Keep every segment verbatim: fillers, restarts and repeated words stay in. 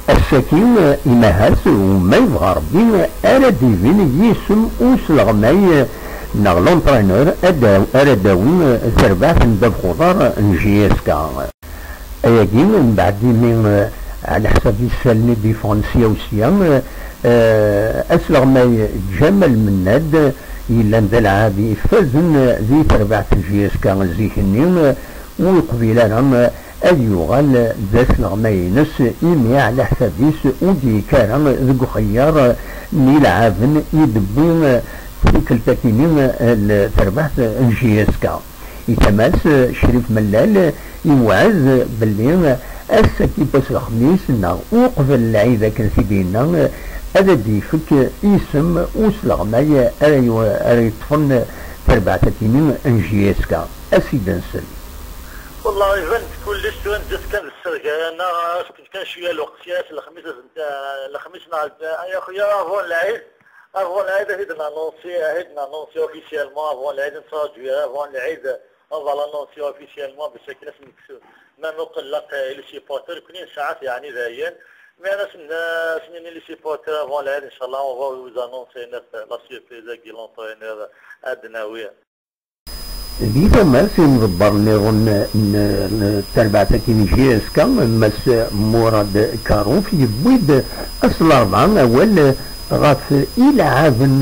Ass-agi, imahat, u ma yebɣa Rebbi, ara d-ibin yisem usleɣmay neɣ l'entraîneur ad d-, ara d-awin terbaɛt n ddabex uḍar n J S K. Ayagi, mbeɛd imi, eh, ɛla ḥsab isallen i d-yeffɣen sya u sya, eh, asleɣmay Ǧamal Mennad yellan d alɛab ifazen di terbaɛt n J S K zik-nni, eh, ur yeqbil ara, eh, ad yuɣal d asleɣmay-ines, imi ɛla ḥsab-is ur d-yekka ara deg uxeyyar n yilɛaben i d-tewwi, eh, tikkelt akkin-nni, eh, n terbaɛt n J S K. I tama-s, eh, Crif Mellal, eh, iwɛed belli, eh, ass-agi n wass lexmis neɣ uqbel lɛid akken s-id-yenna, eh, ad d-ifek isem usleɣmay ara yu-, ara yeṭṭfen, eh, tarbaɛt akkin-nni n J S K. Ad s-id-nsel. Wallah, iban-d kullec tura, neǧǧa-t kan d ssergaya-nneɣ, as-fken kan cwiya lweqt, sya s lexmis, lexmis neɣ, ay axuya, avant lɛid, avant lɛid, ad t-id-nanonsi, ad t-id-nanonsi officiellement, avant lɛid, nettraǧu, avant lɛid, on va l'annoncer officiellement, bac akken ad s-nekkes, ma nuqellaq, eh, les supporters, nekkni nesɛa-t, yeɛni dayen, mi ara s-, s-nini les supporters avant lɛid, inchallah, on va vous annoncer net la surprise-agi, l'entraîneur ad d-nawi. Di tama-s, imḍebber nniḍen n, n terbaɛt-agi n J S K, Mass Murad Karouf, yewwi-d ass n larebɛa awal ɣef ilɛaben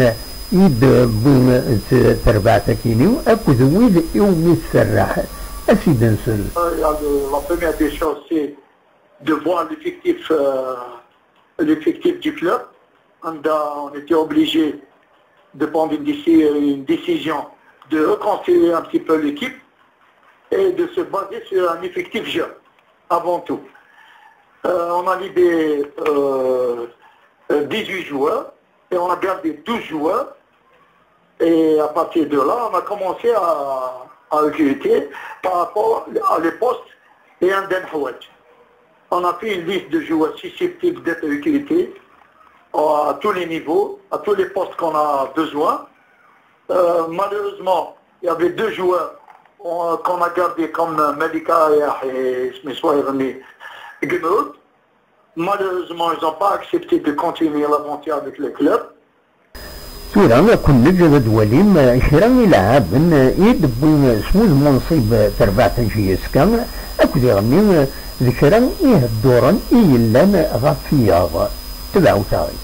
i d-tewwi t-, terbaɛt-agi-ni akked wid iwumi tserreḥ. Ad s-id-nsel. Euh, la première des choses, c'est de voir l'effectif, euh, l'effectif du club. On a, on était obligé de prendre une, déci- une décision de reconstruire un petit peu l'équipe et de se baser sur un effectif jeune, avant tout. Euh, on a libéré, euh, euh, dix-huit joueurs et on a gardé douze joueurs. Et à partir de là, on a commencé à, à recruter par rapport à les postes et un Denhouet. On a fait une liste de joueurs susceptibles d'être recrutés à tous les niveaux, à tous les postes qu'on a besoin. Euh, malheureusement, il y avait deux joueurs, euh, qu'on a gardés comme Malika Ayah et Smith Wayermi Gnoud. Malheureusement, ils n'ont pas accepté de continuer l'aventure avec le club. Tura, ad ken-neǧǧ ad d-twalim kra n ileɛɛaben i d-tewwi s wudem unṣib terbaɛt n J S K, akked iɣenni d kra n ihedduren i yellan ɣef tiyaḍ. Tebɛut-aɣ-d.